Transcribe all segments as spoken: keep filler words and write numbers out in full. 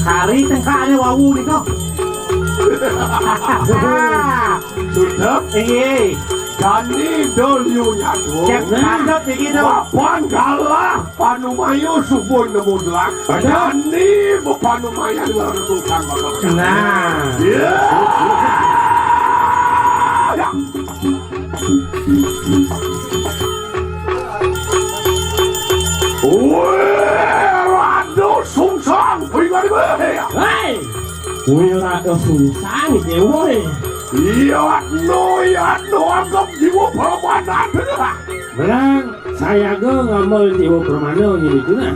Kari tengkane wau nika. Sudah? Iya. Jani dol yu nyatu. Cek padet iki to. Papan galah panumayu subuh nemu delak. Jani bepanumayan lara tukang bakal. Nah. Iya. Ya. Wih, radu sungsang, kuwi ngene wae. Hei. Kuwi rada sungsang iki, woi. Iya, no, iya, no, anggap jiwa permanen. Belang, saya ge ngambil jiwa permanen ini itu nah.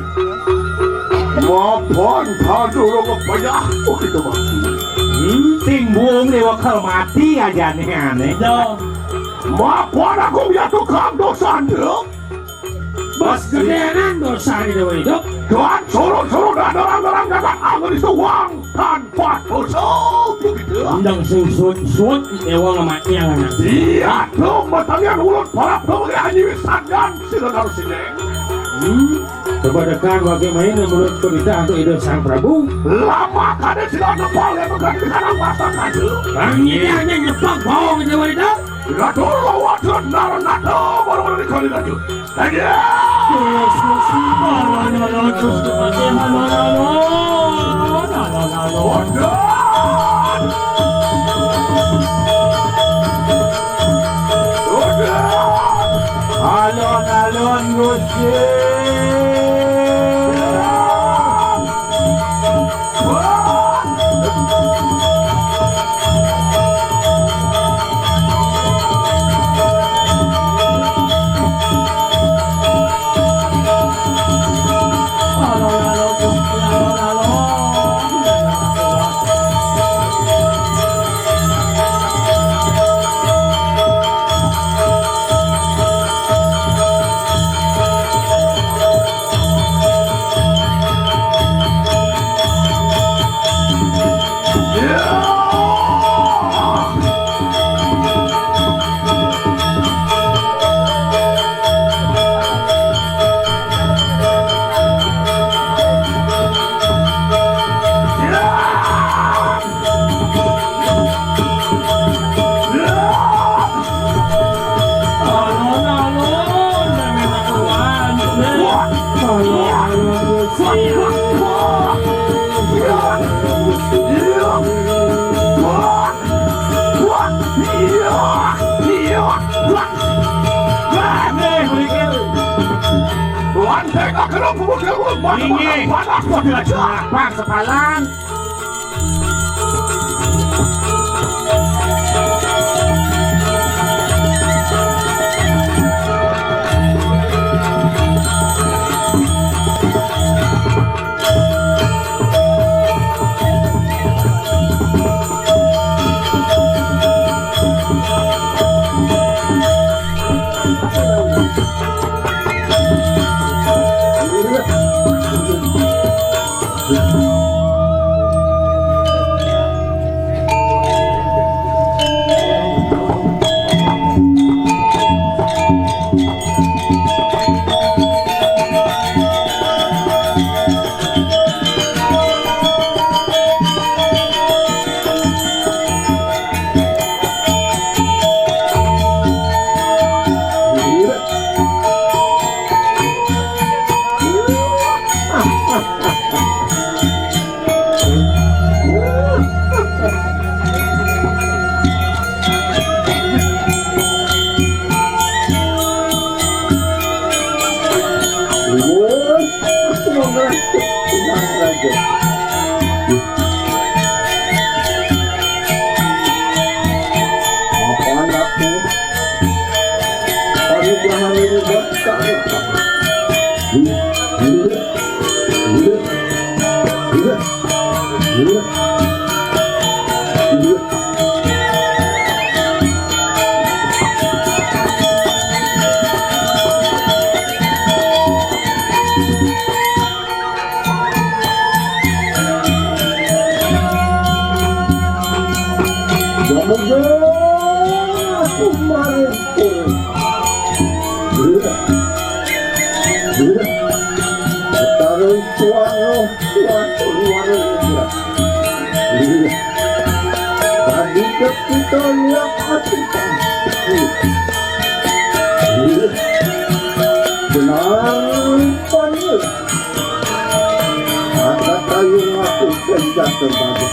Mapan, tadu lo ngepayah, oh, kita mati. Hmm, timbung dewa kal mati aja nih aneh. Dong. Mapan aku ya tukang dosa, Nduk. Bos gedean dosa ini, Dewa Hidup. Tuhan suruh-suruh dan orang-orang jagat angin itu uang tanpa dosa begitu. Endang sing suut-suut dewa ngamati yang anak. Iya, tuh, batalian ulut para pemegah anyi wisandan sila harus ini. Hmm, kepada kan wagai main menurut berita untuk hidup sang Prabu. Lama kada sila nepal yang bukan di sana masa kaju. Bang ini hanya nyebak bohong itu wanita. Ratu lawan Ratu Narana baru di kali lagi. Ayo. Alon-alon Gusti. Inggih. Pas sepalan. Woi, aku mau ngelantur, tenang aja. Apaan aku? Aduh, kurang ajar banget. Taruh suara, suara, suara, suara. Tadi kita lihat hati. Benar, Pak. Ada kayu ngaku kerja terbaik.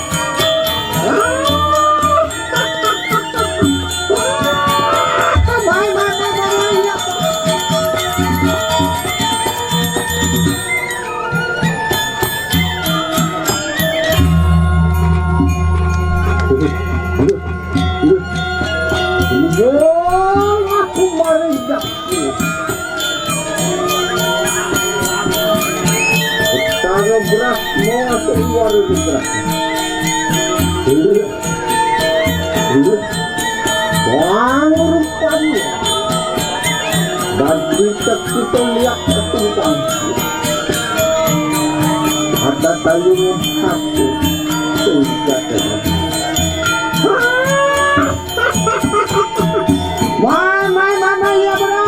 Iya, aku mari. Cara beras mau keluar itu beras. Iya. Iya. Bang rupanya. Dan kita, kita lihat ketumpang. Ada tayung satu. Tuh, jatuh. Mai, mai, mai, mai, ya, bro.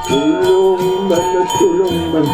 Tulung, mai, tulung, mai.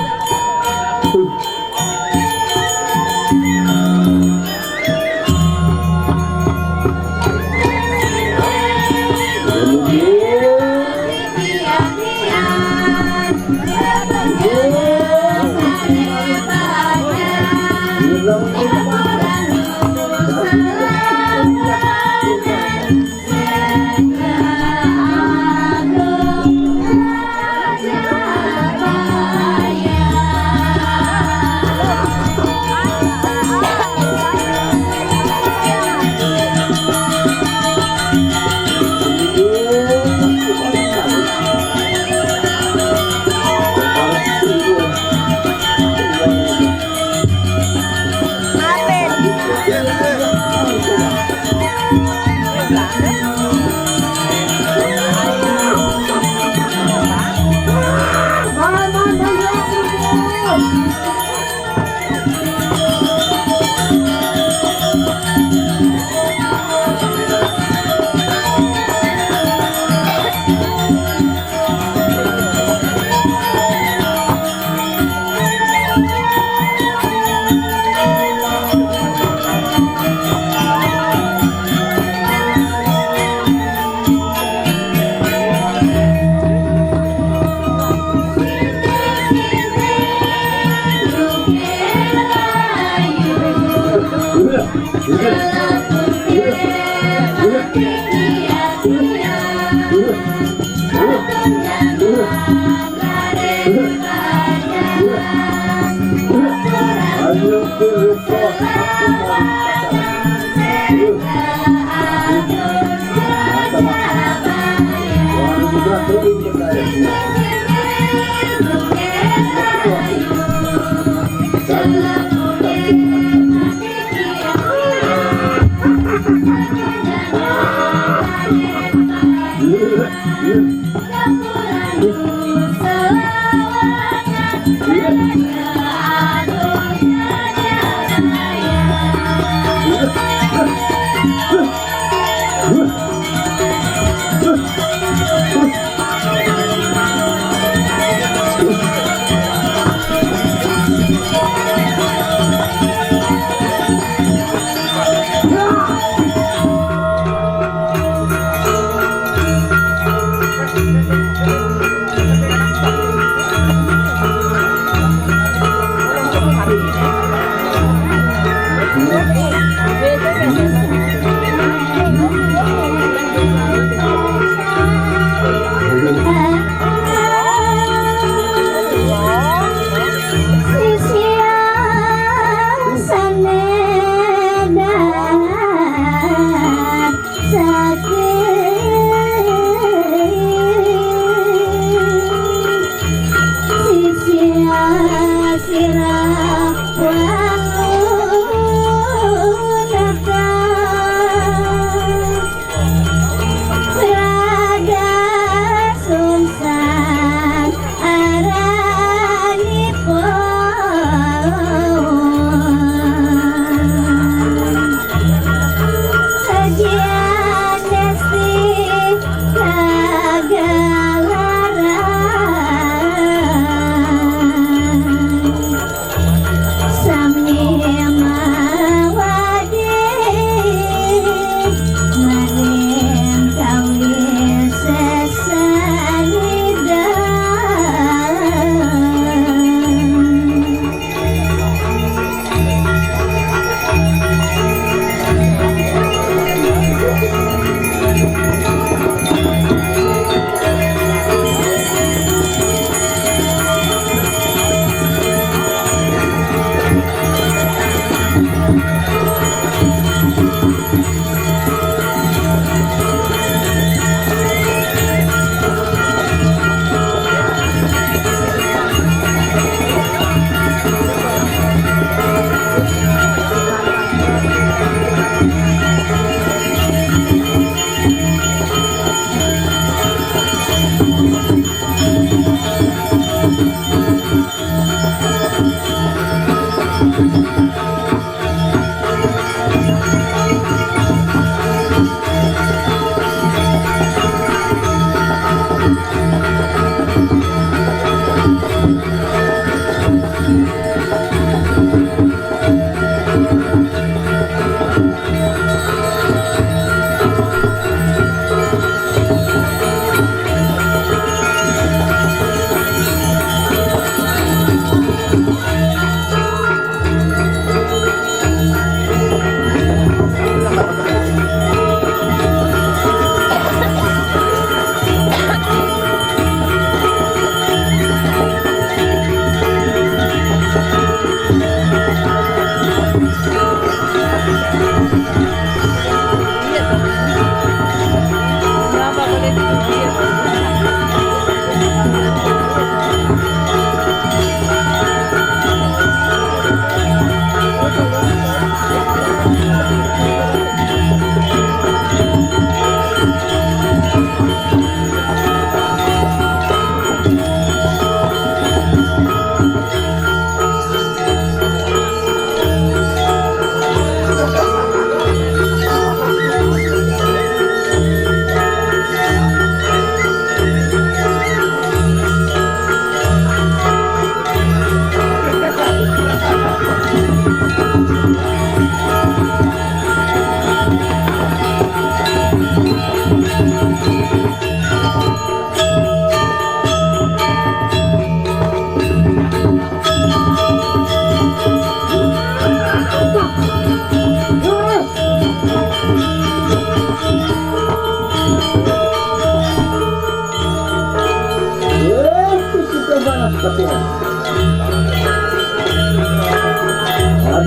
Ada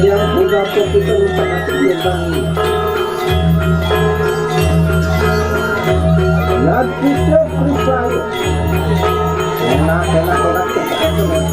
yang udah komputer rusak, nanti dia bangun. Lagi dia periksa. Enak, enak, enak, enak, enak.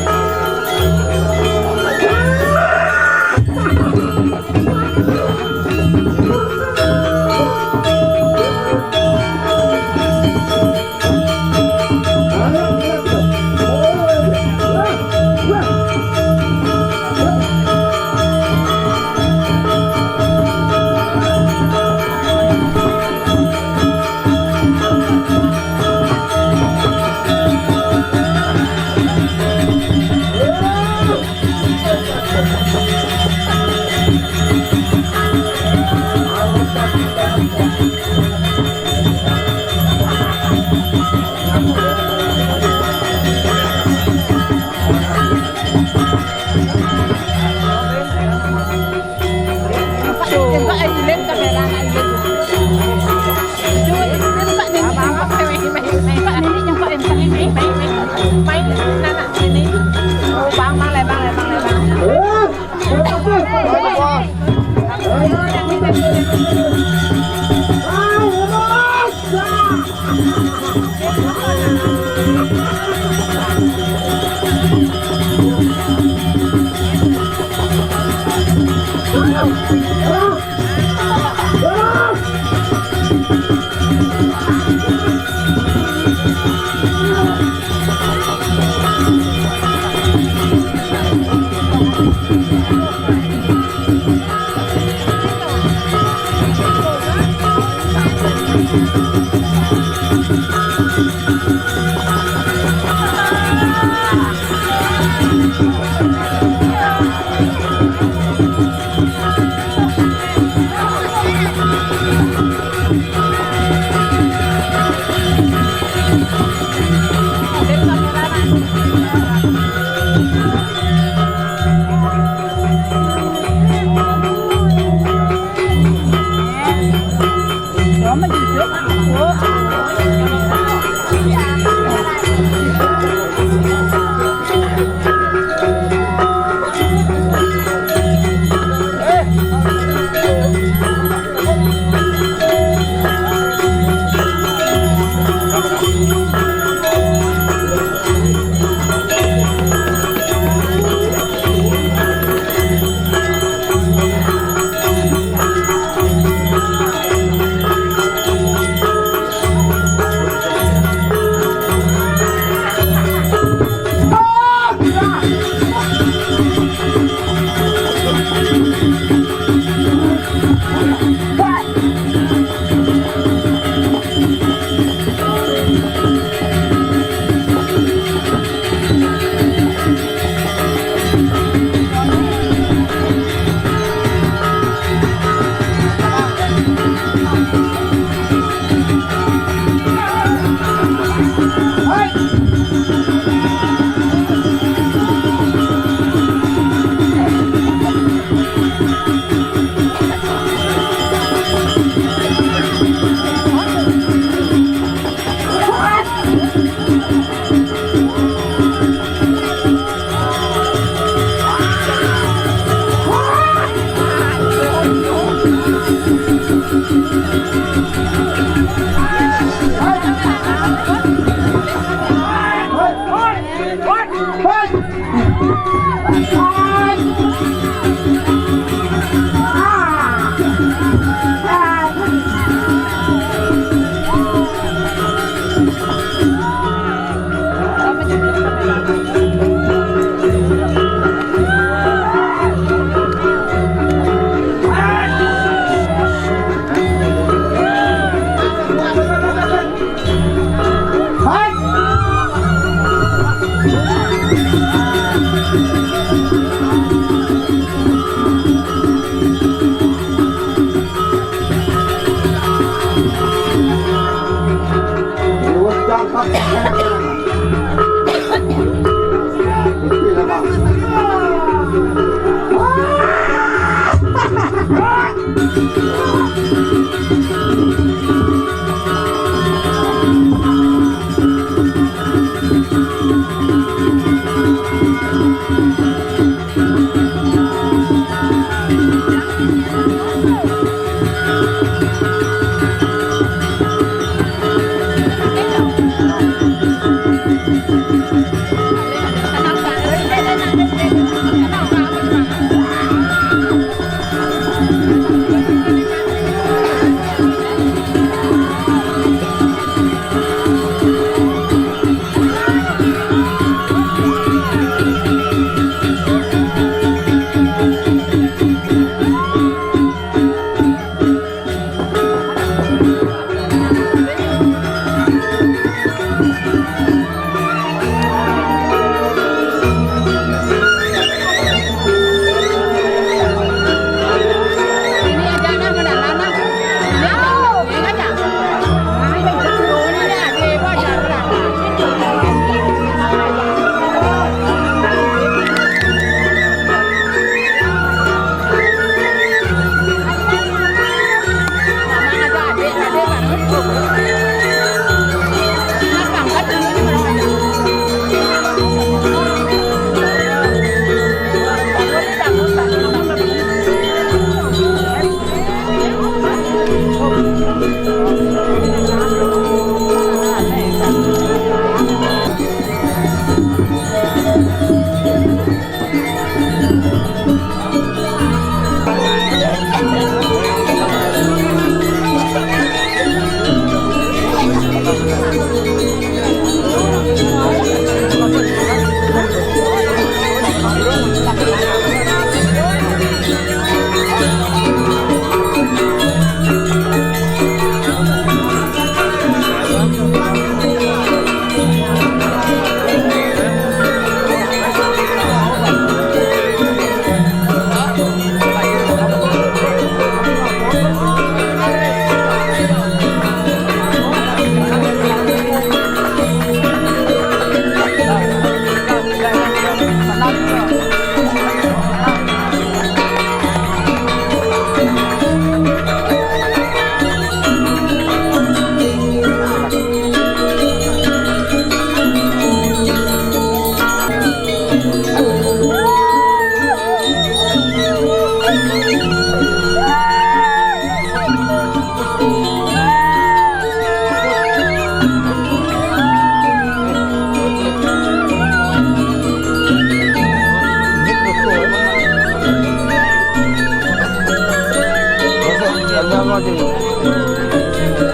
Lanyar lagi.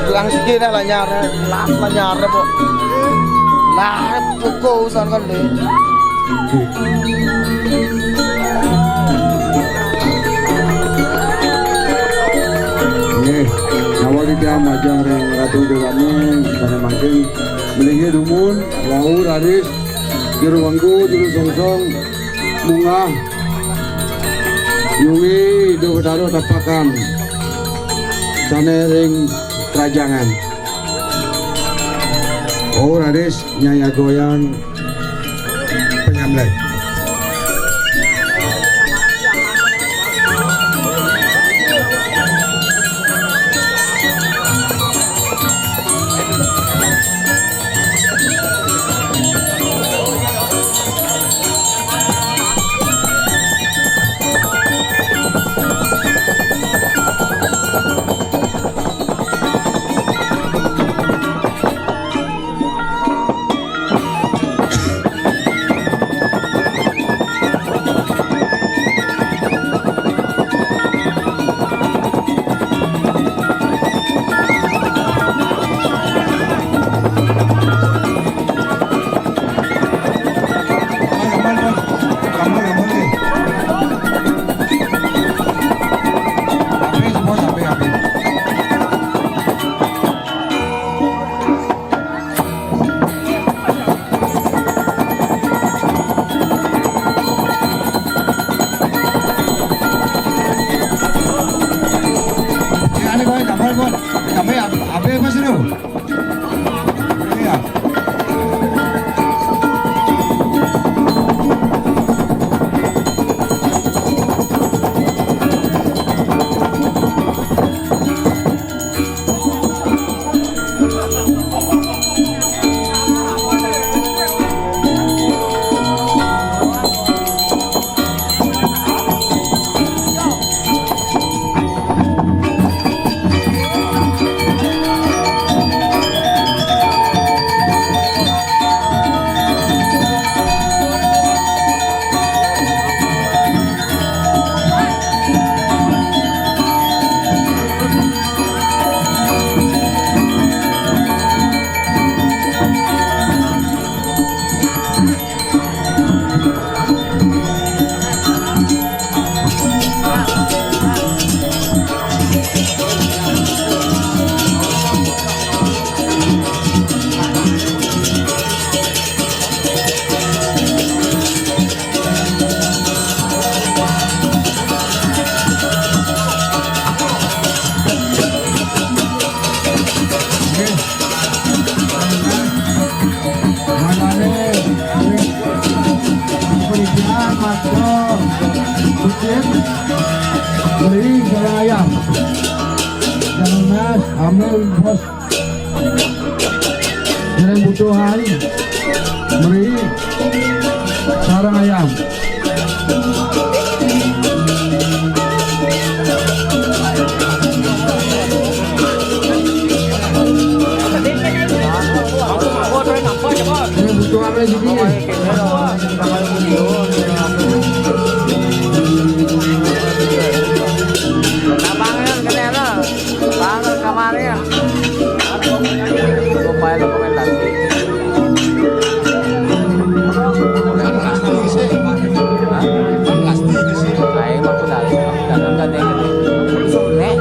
Tulang siki dah lanyar, las lanyar, Bu. Lah, buku urusan kan, Dek. Nggih, nyawa titiang majeng ring Ratu Déwané, sané mangkin melinggih dumun, wau raris juru wengku, juru songsong, munggah nyuwi Ida Betara tapakan sané ring krajangan. Wau raris nyayagayang panyamleh. Kucing, meri, sareng ayam. Jangan mas, ambil bos. Jangan butuhan, meri, sareng ayam. Jangan butuhan lagi. Lapangan kena lah. Lapangan kamari ya. Lupa ya dokumentasi. Kan plastik sih. Hah? Kan plastik sih. Ayo, aku dah. Dalam kan ya.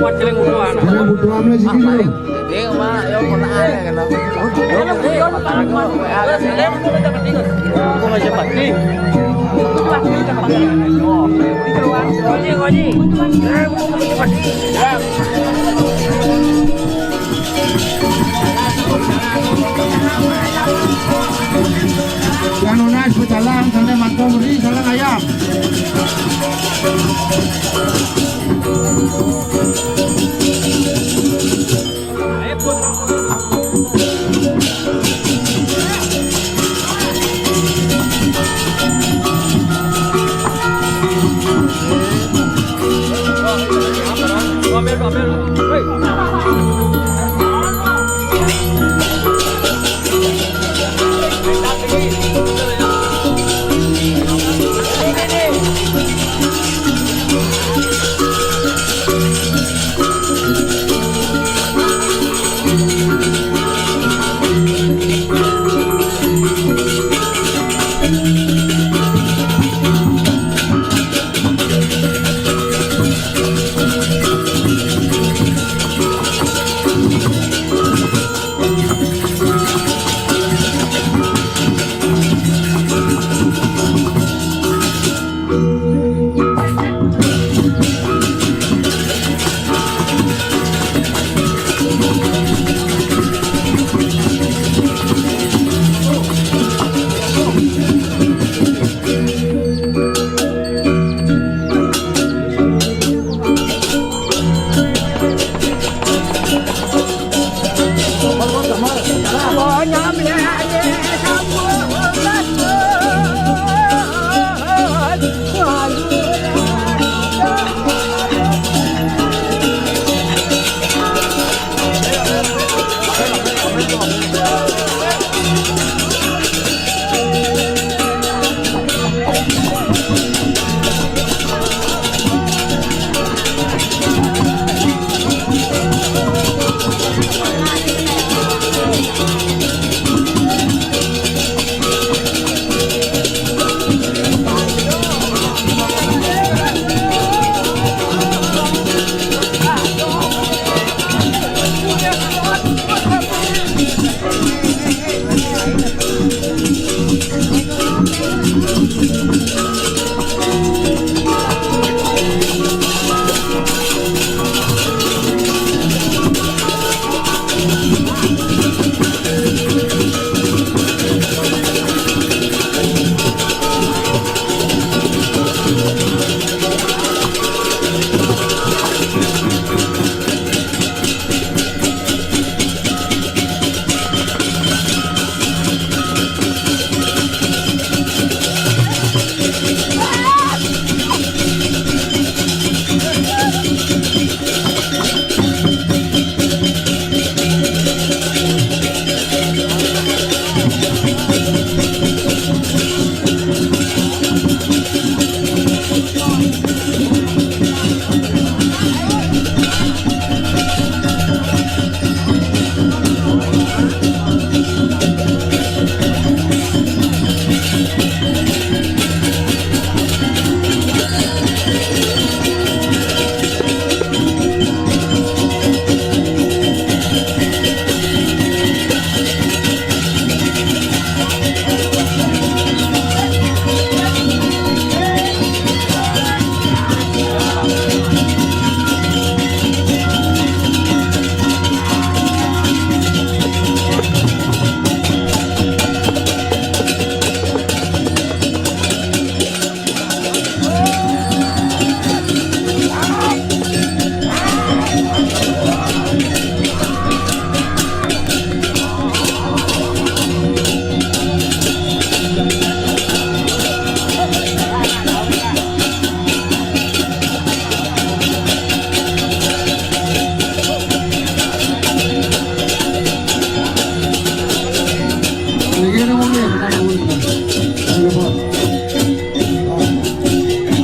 Buat kalian butuhan. Kalian butuhan lagi. Dia mah, ya, pernah ada kan. Aku masih pasti. Yang nunas pecalang sampai mantong ri salah ayam.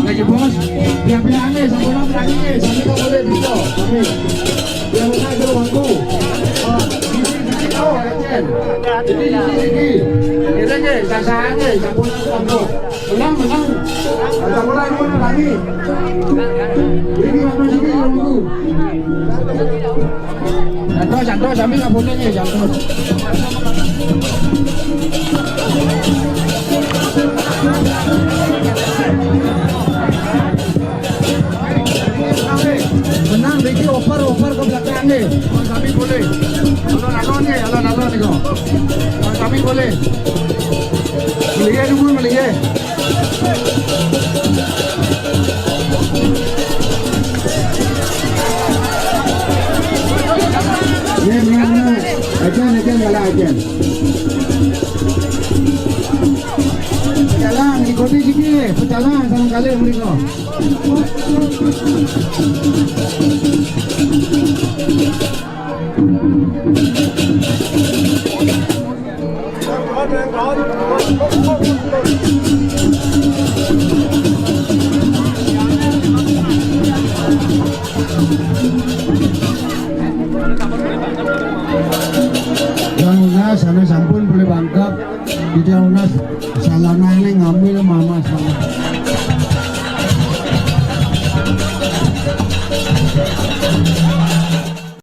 Lagi bos, bilang-bilang nih, sampun bilang nih, sampai kok boleh bisa. Oke. Bilang-bilang ke ruangku. Oh, ini, ini, oh, Ecen. Ini, ini, ini. Ini nih, sasaran nih, sampun, sampun. Menang, menang. Sampun, sampun, lagi. Ini, apa sih, ruangku? Jantos, jantos, sambil nggak boleh nih, jantos. Menang, Ricky, oper, oper ke belakang nih. Sambil boleh. Alon-alon nih, alon-alon nih kok. Sambil boleh. Melihat dulu, melihat. Yen, yen, yen. Ajan, ajan, wala ajan. Pecalang, ikuti siki, pecalang sama kali mereka. Yang lunas, anu sampun boleh bangkep. Jadi yang lunas, salanane ngambil mama sama.